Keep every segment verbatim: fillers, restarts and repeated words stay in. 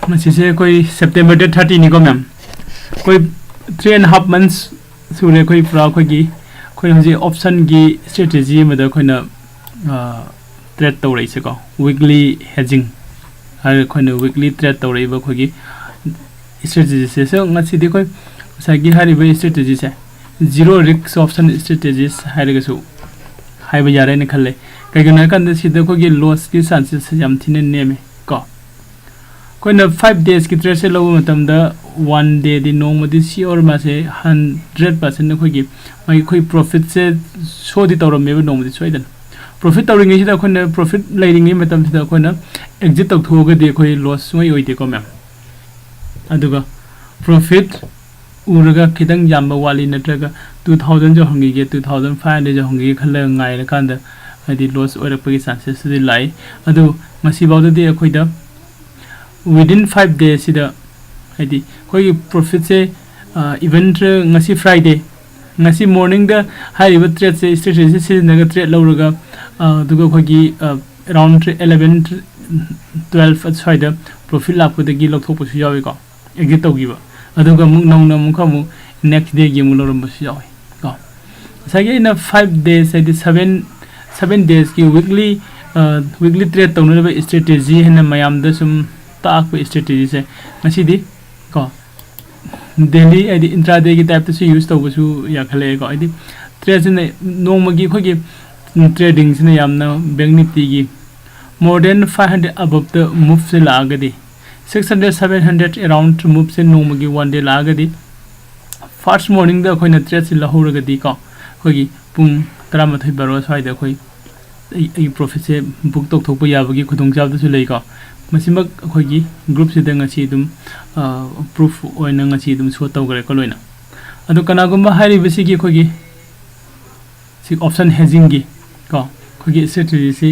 ꯃꯁꯤꯁꯦ ꯑꯩꯈꯣꯏ September date thirty ꯅꯤꯀꯣ ꯃꯦꯝ꯫ ꯑꯩꯈꯣꯏ three and half months ꯁꯨꯔꯦ ꯑꯩꯈꯣꯏ ꯄꯨꯔꯥ ꯑꯩꯈꯣꯏꯒꯤ ꯑꯩꯈꯣꯏꯅ ꯍꯧꯖꯤꯛ option ꯒꯤ strategy ꯑꯃꯗ ꯑꯩꯈꯣꯏꯅ trade ꯇꯧꯔꯛꯏꯁꯦꯀꯣ꯫ Weekly hedging ꯍꯥꯏꯔꯒ ꯑꯩꯈꯣꯏꯅ weekly trade ꯇꯧꯔꯛꯏꯕ ꯑꯩꯈꯣꯏꯒꯤ strategy ꯁꯦ꯫ So ꯉꯁꯤꯗꯤ ꯑꯩꯈꯣꯏ ꯉꯁꯥꯏꯒꯤ ꯍꯥꯏꯔꯤꯕ strategy ꯁꯦ zero risk option strategies ꯍꯥꯏꯔꯒꯁꯨ ꯍꯥꯏꯕ ꯌꯥꯔꯦꯅ ꯈꯜꯂꯦ꯫ ꯀꯩꯒꯤꯅꯣ ꯍꯥꯏꯀꯥꯟꯗ ꯁꯤꯗ ꯑꯩꯈꯣꯏꯒꯤ loss ꯀꯤ chances ꯌꯥꯝ ꯊꯤꯅ ꯅꯦꯝꯃꯦ ꯀꯣ꯫ ꯑꯩꯈꯣꯏꯅ five days ꯀꯤ trade ꯁꯦ ꯂꯧꯕ ꯃꯇꯝꯗ one day ꯗꯤ, ꯅꯣꯡꯃꯗꯤ sure ꯃꯥꯁꯦ hundred percent ꯑꯩꯈꯣꯏꯒꯤ ꯃꯥꯒꯤ ꯑꯩꯈꯣꯏ profit ꯁꯦ show ꯗꯤ ꯇꯧꯔꯝꯃꯦꯕ ꯅꯣꯡꯃꯗꯤ ꯁꯣꯏꯗꯅ꯫ Profit ꯇꯧꯔꯤꯉꯩꯁꯤꯗ ꯑꯩꯈꯣꯏꯅ profit ꯂꯩꯔꯤꯉꯩ ꯃꯇꯝꯁꯤꯗ ꯑꯩꯈꯣꯏꯅ exit ꯇꯧꯊꯣꯛꯑꯒꯗꯤ ꯑꯩꯈꯣꯏ loss ꯁꯨꯡꯑꯣꯏ ꯑꯣꯏꯗꯦꯀꯣ ꯃꯦꯝ꯫ ꯑꯗꯨꯒ profit ꯎꯔꯒ ꯈꯤꯇꯪ ꯌꯥꯝꯕ ꯋꯥꯠꯂꯤ ꯅꯠꯇ꯭ꯔꯒ two thousand ꯌꯧꯍꯟꯈꯤꯒꯦ, two thousand five hundred ꯌꯧꯍꯟꯈꯤꯒꯦ ꯈꯜꯂꯒ ꯉꯥꯏꯔꯀꯥꯟꯗ ꯍꯥꯏꯗꯤ loss ꯑꯣꯏꯔꯛꯄꯒꯤ chances ꯁꯤꯗꯤ ꯂꯥꯛꯏ꯫ ꯑꯗꯨ ꯉꯁꯤꯐꯥꯎꯗꯗꯤ ꯑꯩꯈꯣꯏꯗ within five days ꯁꯤꯗ ꯍꯥꯏꯗꯤ ꯑꯩꯈꯣꯏꯒꯤ profit ꯁꯦ even ꯉꯁꯤ Friday, ꯉꯁꯤ morning ꯗ ꯍꯥꯏꯔꯤꯕ trade ꯁꯦ strategy ꯁꯤꯖꯤꯟꯅꯔꯒ trade ꯂꯧꯔꯒ ꯑꯗꯨꯒ ꯑꯩꯈꯣꯏꯒꯤ around eleven twelve ꯑꯁ꯭ꯋꯥꯏꯗ profit ꯂꯥꯛꯄꯗꯒꯤ ꯂꯧꯊꯣꯛꯄꯁꯨ ꯌꯥꯎꯏꯀꯣ꯫ Exit ꯇꯧꯈꯤꯕ꯫ ꯑꯗꯨꯒ ꯑꯃꯨꯛ ꯅꯧꯅ ꯑꯃꯨꯛꯀ ꯑꯃꯨꯛ next day ꯒꯤ ꯑꯃꯨꯛ ꯂꯧꯔꯝꯕꯁꯨ ꯌꯥꯎꯏ ꯀꯣ꯫ ꯉꯁꯥꯏꯒꯤ ꯑꯩꯅ five days ꯍꯥꯏꯗꯤ seven seven days ꯀꯤ weekly weekly trade ꯇꯧꯅꯅꯕ strategy ꯍꯥꯏꯅ ꯃꯌꯥꯝꯗ ꯁꯨꯝ ꯇꯥꯛꯄ strategy ꯁꯦ ꯉꯁꯤꯗꯤ ꯀꯣ daily ꯍꯥꯏꯗꯤ intraday ꯒꯤ type ꯇꯁꯨ use ꯇꯧꯕꯁꯨ ꯌꯥꯈꯠꯂꯛꯑꯦꯀꯣ꯫ ꯍꯥꯏꯗꯤ trade ꯁꯤꯅ ꯅꯣꯡꯃꯒꯤ ꯑꯩꯈꯣꯏꯒꯤ trading ꯁꯤꯅ ꯌꯥꯝꯅ Bank Nifty ꯒꯤ more than five hundred above ꯇ move ꯁꯦ ꯂꯥꯛꯑꯒꯗꯤ, six hundred seven hundred around move ꯁꯦ ꯅꯣꯡꯃꯒꯤ one day ꯂꯥꯛꯑꯒꯗꯤ, first morning ꯗ ꯑꯩꯈꯣꯏꯅ trade ꯁꯤ ꯂꯧꯍꯧꯔꯒꯗꯤ ꯀꯣ, ꯑꯩꯈꯣꯏꯒꯤ ꯄꯨꯡ ꯇꯔꯥꯃꯥꯊꯣꯏ ꯕꯥꯔꯣ ꯁ꯭ꯋꯥꯏꯗ ꯑꯩꯈꯣꯏ ꯑꯩ ꯑꯩꯒꯤ profit ꯁꯦ book ꯇꯧꯊꯣꯛꯄ ꯌꯥꯕꯒꯤ ꯈꯨꯗꯣꯡꯆꯥꯕꯗꯨꯁꯨ ꯂꯩꯀꯣ꯫ ꯃꯁꯤꯃꯛ ꯑꯩꯈꯣꯏꯒꯤ group ꯁꯤꯗ ꯉꯁꯤ ꯑꯗꯨꯝ proof ꯑꯣꯏꯅ ꯉꯁꯤ ꯑꯗꯨꯝ show ꯇꯧꯈ꯭ꯔꯦꯀꯣ ꯂꯣꯏꯅ꯫ ꯑꯗꯣ ꯀꯅꯥꯒꯨꯝꯕ ꯍꯥꯏꯔꯤꯕꯁꯤꯒꯤ ꯑꯩꯈꯣꯏꯒꯤ ꯁꯤ option hedging ꯒꯤ ꯀꯣ ꯑꯩꯈꯣꯏꯒꯤ strategy ꯁꯤ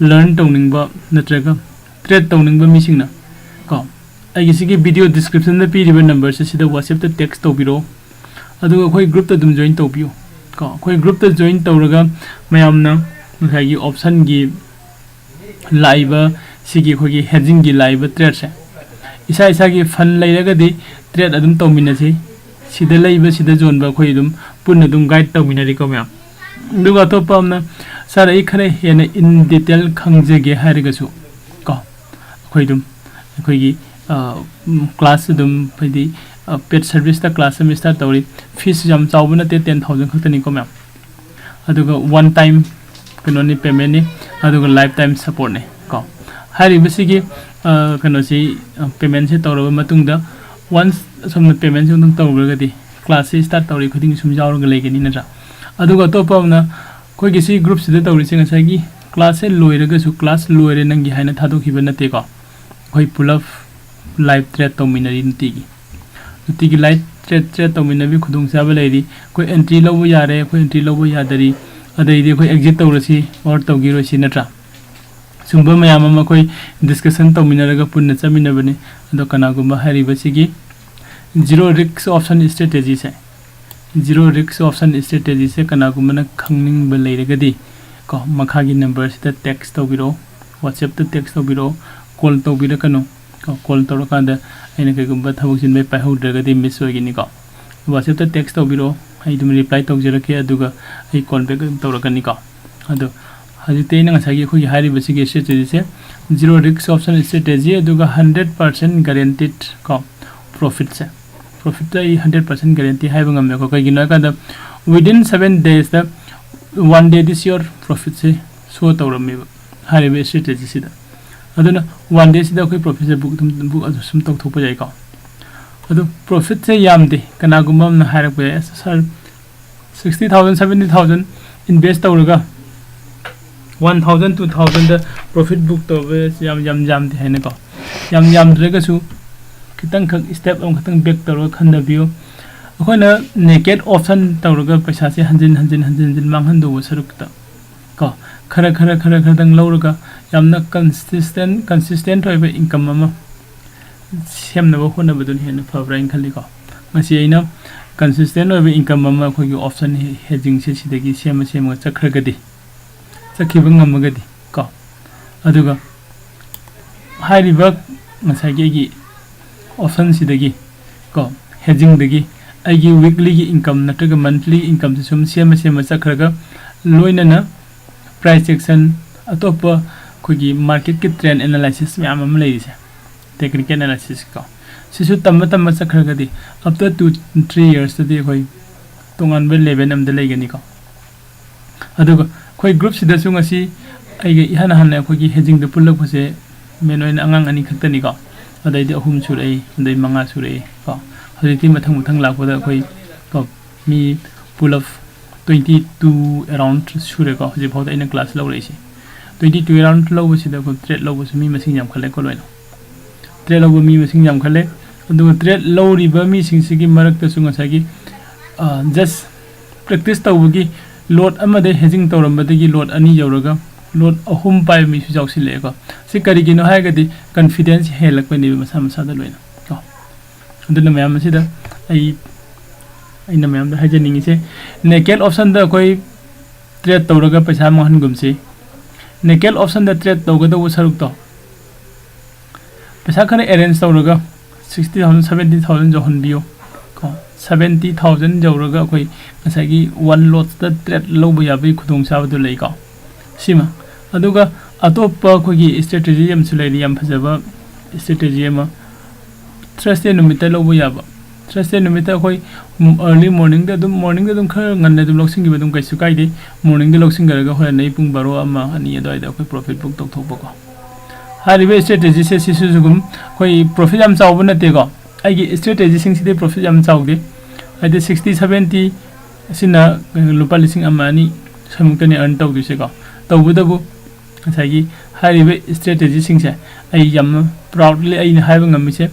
learn ꯇꯧꯅꯤꯡꯕ ꯅꯠꯇ꯭ꯔꯒ trade ꯇꯧꯅꯤꯡꯕ ꯃꯤꯁꯤꯡꯅ ꯀꯣ ꯑꯩꯒꯤ ꯁꯤꯒꯤ video description ꯗ ꯄꯤꯔꯤꯕ number ꯁꯦ ꯁꯤꯗ WhatsApp ꯇ text ꯇꯧꯕꯤꯔꯛꯑꯣ꯫ ꯑꯗꯨꯒ ꯑꯩꯈꯣꯏ group ꯇ ꯑꯗꯨꯝ join ꯇꯧꯕꯤꯌꯨ ꯀꯣ꯫ ꯑꯩꯈꯣꯏ group ꯇ join ꯇꯧꯔꯒ ꯃꯌꯥꯝꯅ ꯉꯁꯥꯏꯒꯤ option ꯒꯤ ꯂꯥꯛꯏꯕ ꯁꯤꯒꯤ ꯑꯩꯈꯣꯏꯒꯤ ꯍꯦꯖꯤꯡꯒꯤ ꯂꯥꯛꯏꯕ ꯇ꯭ꯔꯦꯠꯁꯦ, ꯏꯁꯥ ꯏꯁꯥꯒꯤ ꯐꯟ ꯂꯩꯔꯒꯗꯤ ꯇ꯭ꯔꯦꯠ ꯑꯗꯨꯝ ꯇꯧꯃꯤꯟꯅꯁꯤ꯫ ꯁꯤꯗ ꯂꯩꯕ, ꯁꯤꯗ ꯌꯣꯟꯕ ꯑꯩꯈꯣꯏ ꯑꯗꯨꯝ ꯄꯨꯟꯅ ꯑꯗꯨꯝ ꯒꯥꯏꯗ ꯇꯧꯃꯤꯟꯅꯔꯤꯀꯣ ꯃꯌꯥꯝ꯫ ꯑꯗꯨꯒ ꯑꯇꯣꯞꯄ ꯑꯃꯅ, "ꯁꯥꯔ, ꯑꯩ ꯈꯔ ꯍꯦꯟꯅ ꯏꯟ ꯗꯤꯇꯦꯜ ꯈꯪꯖꯒꯦ" ꯍꯥꯏꯔꯒꯁꯨ ꯀꯣ, ꯑꯩꯈꯣꯏ ꯑꯗꯨꯝ ꯑꯩꯈꯣꯏꯒꯤ ꯀ꯭ꯂꯥꯁ ꯑꯗꯨꯝ, ꯍꯥꯏꯗꯤ ꯄꯦꯠ ꯁꯔꯚꯤꯁꯇ ꯀ꯭ꯂꯥꯁ ꯑꯃ ꯁ꯭ꯇꯥꯔꯠ ꯇꯧꯔꯤ꯫ ꯐꯤꯁ ꯌꯥꯝ ꯆꯥꯎꯕ ꯅꯠꯇꯦ, ꯇꯦꯟ ꯊꯥꯎꯖꯟ ꯈꯛꯇꯅꯤꯀꯣ ꯃꯌꯥꯝ꯫ ꯑꯗꯨꯒ ꯋꯥꯟ ꯇꯥꯏꯝ ꯀꯩꯅꯣꯅꯤ, ꯄꯦꯃꯦꯟꯅꯤ, ꯑꯗꯨꯒ ꯂꯥꯏꯐ ꯇꯥꯏꯝ ꯁꯞꯄꯣꯔꯠꯅꯤ ꯀꯣ꯫ ꯍꯥꯏꯔꯤꯕꯁꯤꯒꯤ ꯀꯩꯅꯣꯁꯤ, ꯄꯦꯃꯦꯟꯁꯦ ꯇꯧꯔꯕ ꯃꯇꯨꯡꯗ, ꯋꯥꯟꯁ ꯑꯁꯣꯝꯅ ꯄꯦꯃꯦꯟꯁꯦ ꯑꯃꯨꯛꯇꯪ ꯇꯧꯈ꯭ꯔꯒꯗꯤ ꯀ꯭ꯂꯥꯁꯁꯤ ꯁ꯭ꯇꯥꯔꯠ ꯇꯧꯔꯤ ꯈꯨꯗꯤꯡꯒꯤ ꯁꯨꯝ ꯌꯥꯎꯔꯒ ꯂꯩꯒꯅꯤ ꯅꯠꯇ꯭ꯔꯥ? ꯑꯗꯨꯒ ꯑꯇꯣꯞꯄ ꯑꯃꯅ, ꯑꯩꯈꯣꯏꯒꯤ ꯁꯤ ꯒ꯭ꯔꯨꯞꯁꯤꯗ ꯇꯧꯔꯤꯁꯦ ꯉꯁꯥꯏꯒꯤ ꯀ꯭ꯂꯥꯁꯁꯦ ꯂꯣꯏꯔꯒꯁꯨ ꯀ꯭ꯂꯥꯁ ꯂꯣꯏꯔꯦ ꯅꯪꯒꯤ ꯍꯥꯏꯅ ꯊꯥꯗꯣꯛꯈꯤꯕ ꯅꯠꯇꯦꯀꯣ꯫ ꯑꯩꯈꯣꯏ ꯄꯨꯂꯞ ꯂꯥꯏꯚ ꯇ꯭ꯔꯦꯠ ꯇꯧꯃꯤꯟꯅꯔꯤ ꯅꯨꯡꯇꯤꯒꯤ꯫ ꯅꯨꯡꯇꯤꯒꯤ ꯂꯥꯏꯚ ꯇ꯭ꯔꯦꯠ, ꯇ꯭ꯔꯦꯠ ꯇꯧꯃꯤꯟꯅꯕꯒꯤ ꯈꯨꯗꯣꯡꯆꯥꯕ ꯂꯩꯔꯤ꯫ ꯑꯩꯈꯣꯏ ꯑꯦꯟꯇ꯭ꯔꯤ ꯂꯧꯕ ꯌꯥꯔꯦ, ꯑꯩꯈꯣꯏ ꯑꯦꯟꯇ꯭ꯔꯤ ꯂꯧꯕ ꯌꯥꯗꯔꯤ, ꯑꯗꯩꯗꯤ ꯑꯩꯈꯣꯏ ꯑꯦꯛꯖꯤꯠ ꯇꯧꯔꯁꯤ ꯑꯣꯔ ꯇꯧꯈꯤꯔꯣꯏꯁꯤ ꯅꯠꯇ꯭ꯔꯥ? ꯁꯨꯝꯕ ꯃꯌꯥꯝ ꯑꯃ ꯑꯩꯈꯣꯏ ꯗꯤꯁꯀꯁꯟ ꯇꯧꯃꯤꯟꯅꯔꯒ ꯄꯨꯟꯅ ꯆꯠꯃꯤꯟꯅꯕꯅꯤ꯫ ꯑꯗꯣ ꯀꯅꯥꯒꯨꯝꯕ ꯍꯥꯏꯔꯤꯕꯁꯤꯒꯤ ꯖꯤꯔꯣ ꯔꯤꯛꯁ ꯑꯣꯞꯁꯟ ꯁ꯭ꯇ꯭ꯔꯦꯇꯦꯖꯤꯁꯦ, ꯖꯤꯔꯣ ꯔꯤꯛꯁ ꯑꯣꯞꯁꯟ ꯁ꯭ꯇ꯭ꯔꯦꯇꯦꯖꯤꯁꯦ ꯀꯅꯥꯒꯨꯝꯕꯅ ꯈꯪꯅꯤꯡꯕ ꯂꯩꯔꯒꯗꯤ ꯀꯣ, ꯃꯈꯥꯒꯤ ꯅꯝꯕꯔꯁꯤꯗ ꯇꯦꯛꯁ ꯇꯧꯕꯤꯔꯛꯑꯣ, ꯋꯥꯆꯦꯞꯇ ꯇꯦꯛꯁ ꯇꯧꯕꯤꯔꯛꯑꯣ, ꯀꯣꯜ ꯇꯧꯕꯤꯔꯛꯀꯅꯨ ꯀꯣ꯫ ꯀꯣꯜ ꯇꯧꯔꯀꯥꯟꯗ ꯑꯩꯅ ꯀꯩꯒꯨꯝꯕ ꯊꯕꯛ ꯆꯤꯟꯕꯩ ꯄꯥꯏꯍꯧꯗ꯭ꯔꯒꯗꯤ ꯃꯤꯁ ꯑꯣꯏꯒꯅꯤꯀꯣ꯫ ꯋꯥꯆꯦꯞꯇ ꯇꯦꯛꯁ ꯇꯧꯕꯤꯔꯛꯑꯣ, ꯑꯩ ꯑꯗꯨꯝ ꯔꯤꯄ꯭ꯂꯥꯏ ꯇꯧꯖꯔꯛꯀꯦ, ꯑꯗꯨꯒ ꯑꯩ ꯀꯣꯜ ꯕꯦꯛ ꯑꯗꯨꯝ ꯇꯧꯔꯛꯀꯅꯤꯀꯣ꯫ ꯑꯗꯣ ꯍꯧꯖꯤꯛꯇꯤ ꯑꯩꯅ ꯉꯁꯥꯏꯒꯤ ꯑꯩꯈꯣꯏꯒꯤ ꯍꯥꯏꯔꯤꯕꯁꯤꯒꯤ ꯁ꯭ꯇ꯭ꯔꯦꯇꯦꯖꯤꯁꯦ ꯖꯤꯔꯣ ꯔꯤꯛꯁ ꯑꯣꯞꯁꯟ ꯁ꯭ꯇ꯭ꯔꯦꯇꯦꯖꯤ, ꯑꯗꯨꯒ ꯍꯟꯗ꯭ꯔꯦꯠ ꯄꯥꯔꯁꯦꯟ ꯒꯥꯔꯦꯟꯇꯤꯠ ꯀꯣ, ꯄ꯭ꯔꯣꯐꯤꯠꯁꯦ꯫ ꯄ꯭ꯔꯣꯐꯤꯠꯇ ꯑꯩ ꯍꯟꯗ꯭ꯔꯦꯠ ꯄꯥꯔꯁꯦꯟ ꯒꯥꯔꯦꯟꯇꯤ ꯍꯥꯏꯕ ꯉꯝꯃꯦꯀꯣ꯫ ꯀꯩꯒꯤꯅꯣ ꯍꯥꯏ ꯀꯥꯟꯗ, ꯋꯤꯗꯤꯟ ꯁꯕꯦꯟ ꯗꯦꯖꯇ ꯋꯥꯟ ꯗꯦꯗꯤ ꯁꯤꯌꯣꯔ ꯄ꯭ꯔꯣꯐꯤꯠꯁꯦ ꯁꯣ ꯇꯧꯔꯝꯃꯦꯕ ꯍꯥꯏꯔꯤꯕ ꯁ꯭ꯇ꯭ꯔꯦꯇꯦꯖꯤꯁꯤꯗ꯫ ꯑꯗꯨꯅ ꯋꯥꯟ ꯗꯦꯁꯤꯗ ꯑꯩꯈꯣꯏ ꯄ꯭ꯔꯣꯐꯤꯠꯁꯦ ꯕꯨꯛ ꯑꯗꯨꯝ, ꯕꯨꯛ ꯑꯗꯨꯝ ꯁꯨꯝ ꯇꯧꯊꯣꯛꯄ ꯌꯥꯏꯀꯣ꯫ ꯑꯗꯨ ꯄ꯭ꯔꯣꯐꯤꯠꯁꯦ ꯌꯥꯝꯗꯦ꯫ ꯀꯅꯥꯒꯨꯝꯕ ꯑꯃꯅ ꯍꯥꯏꯔꯛꯄ ꯌꯥꯏ, "ꯑꯁ sir, sixty thousand, seventy thousand invest ꯇꯧꯔꯒ ꯋꯥꯟ ꯊꯥꯎꯖꯟ, ꯇꯨ ꯊꯥꯎꯖꯟꯗ ꯄ꯭ꯔꯣꯐꯤꯠ ꯕꯨꯛ ꯇꯧꯕ ꯌꯥꯝ, ꯌꯥꯝ ꯌꯥꯝꯗꯦ" ꯍꯥꯏꯅꯀꯣ꯫ ꯌꯥꯝ ꯌꯥꯝꯗ꯭ꯔꯒꯁꯨ ꯈꯤꯇꯪꯈꯛ ꯁ꯭ꯇꯦꯞ ꯑꯃꯈꯛꯇꯪ ꯕꯦꯛ ꯇꯧꯔꯒ ꯈꯟꯊꯕꯤꯌꯨ꯫ ꯑꯩꯈꯣꯏꯅ ꯅꯦꯀꯦꯠ ꯑꯣꯞꯁꯟ ꯇꯧꯔꯒ ꯄꯩꯁꯥꯁꯦ ꯍꯟꯖꯤꯟ ꯍꯟꯖꯤꯟ, ꯍꯟꯖꯤꯟ ꯍꯟꯖꯤꯟ ꯃꯥꯡꯍꯟꯗꯧꯕ ꯁꯔꯨꯛꯇ ꯀꯣ, ꯈꯔ, ꯈꯔ, ꯈꯔ, ꯈꯔꯗꯪ ꯂꯧꯔꯒ ꯌꯥꯝꯅ ꯀꯟꯁꯤꯁꯇꯦꯟ, ꯀꯟꯁꯤꯁꯇꯦꯟ ꯑꯣꯏꯕ ꯏꯟꯀꯝ ꯑꯃ ꯁꯦꯝꯅꯕ ꯍꯣꯠꯅꯕꯗꯨꯅ ꯍꯦꯟꯅ ꯐꯕ꯭ꯔꯥ ꯍꯥꯏꯅ ꯈꯜꯂꯤꯀꯣ꯫ ꯃꯁꯤ ꯑꯩꯅ ꯀꯟꯁꯤꯁꯇꯦꯟ ꯑꯣꯏꯕ ꯏꯟꯀꯝ ꯑꯃ ꯑꯩꯈꯣꯏꯒꯤ ꯑꯣꯞꯁꯟ ꯍꯦ-, ꯍꯦꯖꯤꯡꯁꯦ ꯁꯤꯗꯒꯤ ꯁꯦꯝꯃ ꯁꯦꯝꯃꯒ ꯆꯠꯈ꯭ꯔꯒꯗꯤ, ꯆꯠꯈꯤꯕ ꯉꯝꯃꯒꯗꯤ ꯀꯣ꯫ ꯑꯗꯨꯒ ꯍꯥꯏꯔꯤꯕ ꯉꯁꯥꯏꯒꯤ ꯑꯩꯒꯤ option ꯁꯤꯗꯒꯤ ꯀꯣ, hedging ꯗꯒꯤ ꯑꯩꯒꯤ weekly ꯒꯤ income ꯅꯠꯇ꯭ꯔꯒ monthly income ꯁꯦ ꯁꯨꯝ ꯁꯦꯝꯃ ꯁꯦꯝꯃ ꯆꯠꯈ꯭ꯔꯒ, ꯂꯣꯏꯅꯅ price action, ꯑꯇꯣꯞꯄ ꯑꯩꯈꯣꯏꯒꯤ market ꯀꯤ trend analysis ꯃꯌꯥꯝ ꯑꯃ ꯂꯩꯔꯤꯁꯦ, technical analysis ꯀꯣ, ꯁꯤꯁꯨ ꯇꯝꯃ ꯇꯝꯃ ꯆꯠꯈ꯭ꯔꯒꯗꯤ after two three years ꯇꯗꯤ ꯑꯩꯈꯣꯏ ꯇꯣꯉꯥꯟꯕ level ꯑꯃꯗ ꯂꯩꯒꯅꯤꯀꯣ꯫ ꯑꯗꯨꯒ ꯑꯩꯈꯣꯏ group ꯁꯤꯗꯁꯨ ꯉꯁꯤ ꯑꯩꯒ ꯏꯍꯥꯟ ꯍꯥꯟꯅ ꯑꯩꯈꯣꯏꯒꯤ hedging ꯗ ꯄꯨꯜꯂꯛꯄꯁꯦ main ꯑꯣꯏꯅ ꯑꯉꯥꯡ ꯑꯅꯤ ꯈꯛꯇꯅꯤꯀꯣ꯫ ꯑꯗꯩꯗꯤ ꯑꯍꯨꯝ ꯁꯨꯔꯛꯏ, ꯑꯗꯩ ꯃꯉꯥ ꯁꯨꯔꯛꯏ ꯀꯣ꯫ ꯍꯧꯖꯤꯛꯇꯤ ꯃꯊꯪ ꯃꯊꯪ ꯂꯥꯛꯄꯗ ꯑꯩꯈꯣꯏ ꯀꯣ, ꯃꯤ ꯄꯨꯂꯞ twenty two around ꯁꯨꯔꯦꯀꯣ, ꯍꯧꯖꯤꯛꯐꯥꯎꯗ ꯑꯩꯅ class ꯂꯧꯔꯛꯏꯁꯦ꯫ Twenty two around ꯂꯧꯕꯁꯤꯗ ꯑꯩꯈꯣꯏ trade ꯂꯧꯕꯁꯨ ꯃꯤ ꯃꯁꯤꯡ ꯌꯥꯝꯈꯠꯂꯦꯀꯣ ꯂꯣꯏꯅ꯫ Trade ꯂꯧꯕ ꯃꯤ ꯃꯁꯤꯡ ꯌꯥꯝꯈꯠꯂꯦ꯫ ꯑꯗꯨꯒ trade ꯂꯧꯔꯤꯕ ꯃꯤꯁꯤꯡꯁꯤꯒꯤ ꯃꯔꯛꯇꯁꯨ ꯉꯁꯥꯏꯒꯤ, ꯑ, just practice ꯇꯧꯕꯒꯤ lot ꯑꯃꯗ hedging ꯇꯧꯔꯝꯕꯗꯒꯤ lot ꯑꯅꯤ ꯌꯧꯔꯒ lot ꯑꯍꯨꯝ ꯄꯥꯏꯕ ꯃꯤꯁꯨ ꯌꯥꯎꯁꯤꯜꯂꯛꯑꯦꯀꯣ꯫ ꯁꯤ ꯀꯔꯤꯒꯤꯅꯣ ꯍꯥꯏꯔꯒꯗꯤ confidence ꯍꯦꯜꯂꯛꯄꯩꯅꯦꯕ ꯃꯁꯥ ꯃꯁꯥꯗ ꯂꯣꯏꯅ ꯀꯣ꯫ ꯑꯗꯨꯅ ꯃꯌꯥꯝ ꯑꯁꯤꯗ ꯑꯩ, ꯑꯩꯅ ꯃꯌꯥꯝꯗ ꯍꯥꯏꯖꯅꯤꯡꯉꯤꯁꯦ, naked option ꯗ ꯑꯩꯈꯣꯏ trade ꯇꯧꯔꯒ ꯄꯩꯁꯥ ꯃꯥꯡꯍꯟꯒꯨꯝꯁꯤ꯫ Naked option ꯗ trade ꯇꯧꯒꯗꯧꯕ ꯁꯔꯨꯛꯇꯣ ꯄꯩꯁꯥ ꯈꯔ arrange ꯇꯧꯔꯒ sixty thousand, seventy thousand ꯌꯧꯍꯟꯕꯤꯌꯨ ꯀꯣ꯫ Seventy thousand ꯌꯧꯔꯒ ꯑꯩꯈꯣꯏ ꯉꯁꯥꯏꯒꯤ one lot ꯇ trade ꯂꯧꯕ ꯌꯥꯕꯒꯤ ꯈꯨꯗꯣꯡꯆꯥꯕꯗꯨ ꯂꯩꯀꯣ꯫ ꯁꯤꯃ꯫ ꯑꯗꯨꯒ ꯑꯇꯣꯞꯄ ꯑꯩꯈꯣꯏꯒꯤ strategy ꯑꯃꯁꯨ ꯂꯩꯔꯤ, ꯌꯥꯝ ꯐꯖꯕ strategy ꯑꯃ꯫ Thursday ꯅꯨꯃꯤꯠꯇ ꯂꯧꯕ ꯌꯥꯕ꯫ Thursday ꯅꯨꯃꯤꯠꯇ ꯑꯩꯈꯣꯏ early morning ꯗ ꯑꯗꯨꯝ, morning ꯗ ꯑꯗꯨꯝ ꯈꯔ ꯉꯟꯅ ꯑꯗꯨꯝ ꯂꯧꯁꯤꯟꯈꯤꯕ ꯑꯗꯨꯝ ꯀꯩꯁꯨ ꯀꯥꯏꯗꯦ꯫ Morning ꯗ ꯂꯧꯁꯤꯟꯈ꯭ꯔꯒ ꯍꯣꯔꯦꯟ ꯑꯩ ꯄꯨꯡ ꯕꯥꯔꯣ, ꯑꯃ, ꯑꯅꯤ ꯑꯗꯨꯋꯥꯏꯗ ꯑꯩꯈꯣꯏ profit book ꯇꯧꯊꯣꯛꯄꯀꯣ꯫ ꯍꯥꯏꯔꯤꯕ strategy ꯁꯦ ꯁꯤꯁꯨ ꯑꯗꯨꯝ ꯑꯩꯈꯣꯏ profit ꯌꯥꯝ ꯆꯥꯎꯕ ꯅꯠꯇꯦꯀꯣ꯫ ꯑꯩꯒꯤ strategy ꯁꯤꯡꯁꯤꯗꯤ profit ꯌꯥꯝ ꯆꯥꯎꯗꯦ꯫ ꯍꯥꯏꯗꯤ sixty, seventy ꯑꯁꯤꯅ ꯂꯨꯄꯥ ꯂꯤꯁꯤꯡ ꯑꯃ, ꯑꯅꯤ ꯁ꯭ꯋꯥꯏꯃꯨꯛꯇꯅꯤ earn ꯇꯧꯗꯣꯏꯁꯦꯀꯣ꯫ ꯇꯧꯕꯇꯕꯨ ꯉꯁꯥꯏꯒꯤ ꯍꯥꯏꯔꯤꯕ strategy ꯁꯤꯡꯁꯦ ꯑꯩ ꯌꯥꯝꯅ proudly ꯑꯩꯅ ꯍꯥꯏꯕ ꯉꯝꯃꯤꯁꯦ,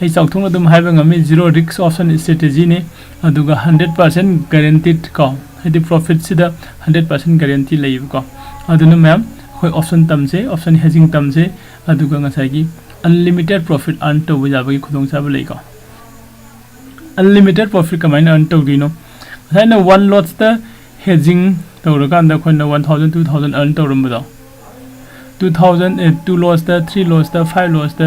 ꯑꯩ ꯆꯥꯎꯊꯣꯛꯅ ꯑꯗꯨꯝ ꯍꯥꯏꯕ ꯉꯝꯃꯤ, zero risk option strategy ꯅꯤ꯫ ꯑꯗꯨꯒ hundred percent guaranteed ꯀꯣ, ꯍꯥꯏꯗꯤ profit ꯁꯤꯗ hundred percent guarantee ꯂꯩꯌꯦꯕꯀꯣ꯫ ꯑꯗꯨꯅ ꯃꯌꯥꯝ ꯑꯩꯈꯣꯏ option ꯇꯝꯁꯦ, option hedging ꯇꯝꯁꯦ, ꯑꯗꯨꯒ ꯉꯁꯥꯏꯒꯤ unlimited profit earn ꯇꯧꯕ ꯌꯥꯕꯒꯤ ꯈꯨꯗꯣꯡꯆꯥꯕ ꯂꯩꯀꯣ꯫ Unlimited profit ꯀꯃꯥꯏꯅ earn ꯇꯧꯗꯣꯏꯅꯣ? ꯉꯁꯥꯏꯅ one lot ꯇ hedging ꯇꯧꯔꯀꯥꯟꯗ ꯑꯩꯈꯣꯏꯅ one thousand, two thousand earn ꯇꯧꯔꯝꯕꯗꯣ, two thousand, two lossꯇ, three lossꯇ, five lossꯇ,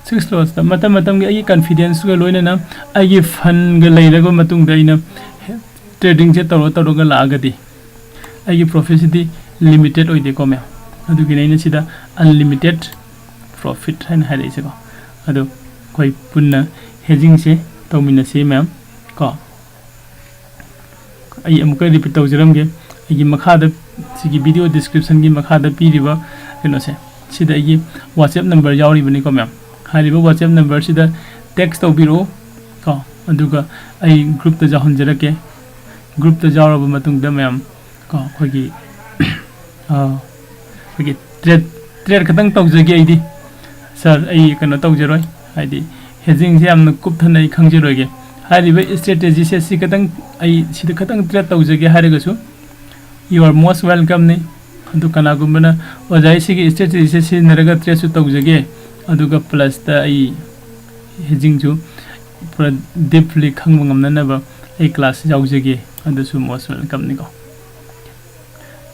six lossꯇ, ꯃꯇꯝ ꯃꯇꯝꯒꯤ ꯑꯩꯒꯤ confidenceꯒ ꯂꯣꯏꯅꯅ ꯑꯩꯒꯤ fundꯒ ꯂꯩꯔꯕ ꯃꯇꯨꯡꯗ ꯑꯩꯅ tradingꯁꯦ ꯇꯧꯔ ꯇꯧꯔꯒ ꯂꯥꯛꯑꯒꯗꯤ ꯑꯩꯒꯤ profitꯁꯤꯗꯤ limited ꯑꯣꯏꯗꯦꯀꯣ ꯃꯌꯥꯝ꯫ ꯑꯗꯨꯒꯤꯅꯦ ꯑꯩꯅ ꯁꯤꯗ unlimited profit ꯍꯥꯏꯅ ꯍꯥꯏꯔꯛꯏꯁꯦꯀꯣ꯫ ꯑꯗꯣ ꯑꯩꯈꯣꯏ ꯄꯨꯟꯅ hedgingꯁꯦ ꯇꯧꯃꯤꯟꯅꯁꯤ ꯃꯌꯥꯝ ꯀꯣ꯫ ꯑꯩ ꯑꯃꯨꯛꯀ repeat ꯇꯧꯖꯔꯝꯒꯦ꯫ ꯑꯩꯒꯤ ꯃꯈꯥꯗ, ꯁꯤꯒꯤ video descriptionꯒꯤ ꯃꯈꯥꯗ ꯄꯤꯔꯤꯕ ꯀꯩꯅꯣꯁꯦ, ꯁꯤꯗ ꯑꯩꯒꯤ WhatsApp number ꯌꯥꯎꯔꯤꯕꯅꯤꯀꯣ ꯃꯌꯥꯝ꯫ ꯍꯥꯏꯔꯤꯕ WhatsApp numberꯁꯤꯗ text ꯇꯧꯕꯤꯔꯛꯎ ꯀꯣ, ꯑꯗꯨꯒ ꯑꯩ groupꯇ ꯌꯥꯎꯍꯟꯖꯔꯛꯀꯦ꯫ Groupꯇ ꯌꯥꯎꯔꯕ ꯃꯇꯨꯡꯗ ꯃꯌꯥꯝ ꯀꯣ, ꯑꯩꯈꯣꯏꯒꯤ ꯑꯥ, ꯑꯩꯈꯣꯏꯒꯤ trade trade ꯈꯛꯇꯪ ꯇꯧꯖꯒꯦ ꯑꯩꯗꯤ꯫ Sir, ꯑꯩ ꯀꯩꯅꯣ ꯇꯧꯖꯔꯣꯏ, ꯍꯥꯏꯗꯤ hedgingꯁꯦ ꯌꯥꯝꯅ ꯀꯨꯞꯊꯅ ꯑꯩ ꯈꯪꯖꯔꯣꯏꯒꯦ꯫ ꯍꯥꯏꯔꯤꯕ strategyꯁꯦ ꯁꯤ ꯈꯛꯇꯪ, ꯑꯩ ꯁꯤꯗ ꯈꯛꯇꯪ trade ꯇꯧꯖꯒꯦ ꯍꯥꯏꯔꯒꯁꯨ, you are most welcomeꯅꯤ꯫ ꯑꯗꯨ ꯀꯅꯥꯒꯨꯝꯕꯅ, "ꯑꯣꯖꯥ, ꯑꯩ ꯁꯤꯒꯤ strategyꯁꯦ ꯁꯤꯖꯤꯟꯅꯔꯒ tradeꯁꯨ ꯇꯧꯖꯒꯦ, ꯑꯗꯨꯒ plusꯇ ꯑꯩ hedgingꯁꯨ ꯄꯨꯔꯥ deeply ꯈꯪꯕ ꯉꯝꯅꯅꯕ ꯑꯩ class ꯌꯥꯎꯖꯒꯦ", ꯑꯗꯨꯁꯨ most welcomeꯅꯤꯀꯣ꯫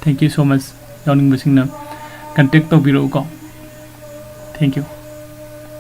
Thank you so much꯫ ꯌꯥꯎꯅꯤꯡꯕꯁꯤꯡꯅ contact ꯇꯧꯕꯤꯔꯛꯎꯀꯣ꯫ Thank you꯫